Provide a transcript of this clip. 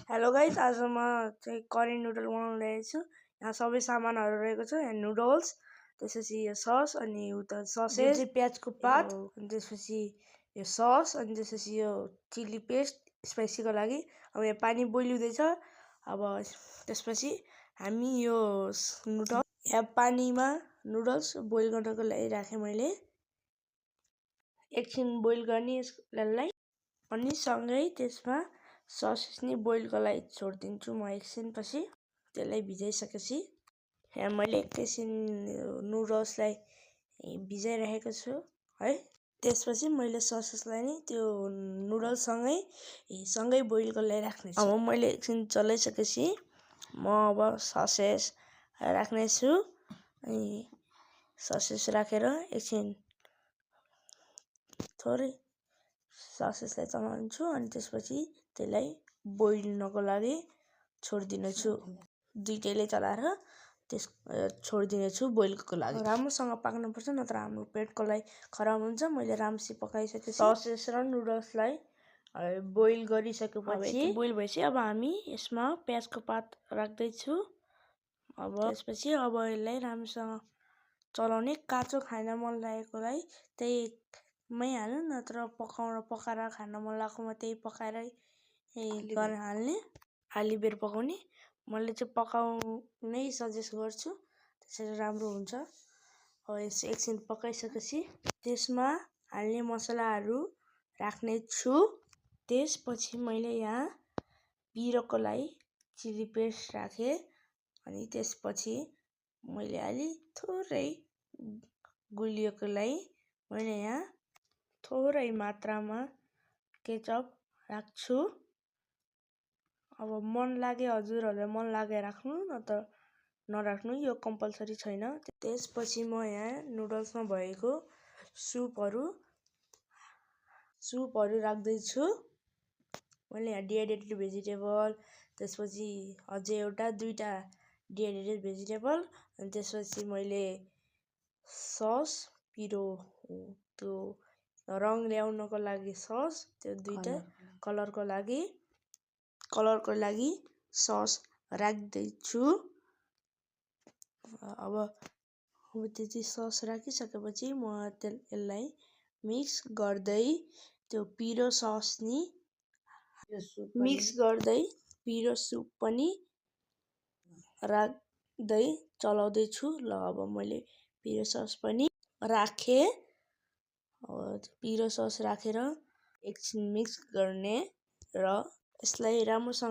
Hello guys, आज म चाहिँ करेन्ट नुडल बनाउन ल्याएको छु। यहाँ सबै सामानहरू रहेको छ। यहाँ नुडल्स, त्यसपछि यो सस, अनि उता ससेज, प्याजको पात, अनि त्यसपछि यो सस, अनि त्यसपछि यो चिल्ली पेस्ट स्पाइसीको लागि। अब यहाँ पानी बोइल हुँदैछ। अब त्यसपछि हामी यो नुडल यहाँ पानीमा नुडल्स बोइल गर्नको लागि राखेँ मैले। एकछिन बोइल गर्ने यसलाई, अनि सँगै त्यसमा ससेज नि बोइलको लागि छोडिदिन्छु म एकछिनपछि। त्यसलाई भिजाइसकेपछि यहाँ मैले एकैछिन नुडल्सलाई भिजाइराखेको छु है। त्यसपछि मैले ससेसलाई नि त्यो नुडल्ससँगै बोइलको लागि राख्नेछु। अब मैले एकछिन चलाइसकेपछि म अब ससेस राख्नेछु। अनि ससेस राखेर एकछिन थोरै ससेसलाई चलाउँछु, अनि त्यसपछि त्यसलाई बोइल्नको लागि छोडिदिनेछु। दुईटैले चलाएर छोडिदिनेछु बोइलको लागि। राम्रोसँग पाक्नुपर्छ, नत्र हाम्रो पेटको लागि खराब हुन्छ। मैले राम्रोसँग पकाइसकेपछि ससेस र नुडल्सलाई बोइल गरिसकेपछि बोइल भएपछि अब हामी यसमा प्याजको पात राख्दैछु। अब त्यसपछि अब यसलाई राम्रोसँग चलाउने। काँचो खान मन लागेकोलाई त्यहीमै हाल्नु, नत्र पकाएर खान मन लागेकोमा त्यही पकाएरै हाल्ने, अलि बेर पकाउने। मैले चाहिँ पकाउनै सजेस्ट गर्छु, त्यसरी राम्रो हुन्छ। अब एकछिन पकाइसकेपछि त्यसमा हाल्ने मसलाहरू राख्नेछु। त्यसपछि मैले यहाँ पिरोको लागि चिल्ली पेस्ट राखेँ, अनि त्यसपछि मैले अलि थोरै गुलियोको लागि मैले यहाँ थोरै मात्रामा केचप राख्छु। अब मन लागे हजुरहरूलाई मन लागे राख्नु, नत्र नराख्नु, यो कम्पलसरी छैन। त्यसपछि म यहाँ नुडल्समा भएको सुपहरू राख्दैछु। मैले यहाँ डिहाइड्रेटेड भेजिटेबल, त्यसपछि अझै दुईवटा डिहाइड्रेटेड भेजिटेबल, अनि त्यसपछि मैले सस, पिरो त्यो रङ ल्याउनको लागि सस, त्यो दुईटा कलरको लागि सस राख्दैछु। अब त्यति सस राखिसकेपछि म यसलाई मिक्स गर्दै त्यो पिरो सस नि मिक्स गर्दै पिरो सुप पनि राख्दै चलाउँदैछु। ल अब मैले पिरो सस पनि राखेँ। पिरो सस राखेर एकछिन मिक्स गर्ने र यसलाई राम्रोसँग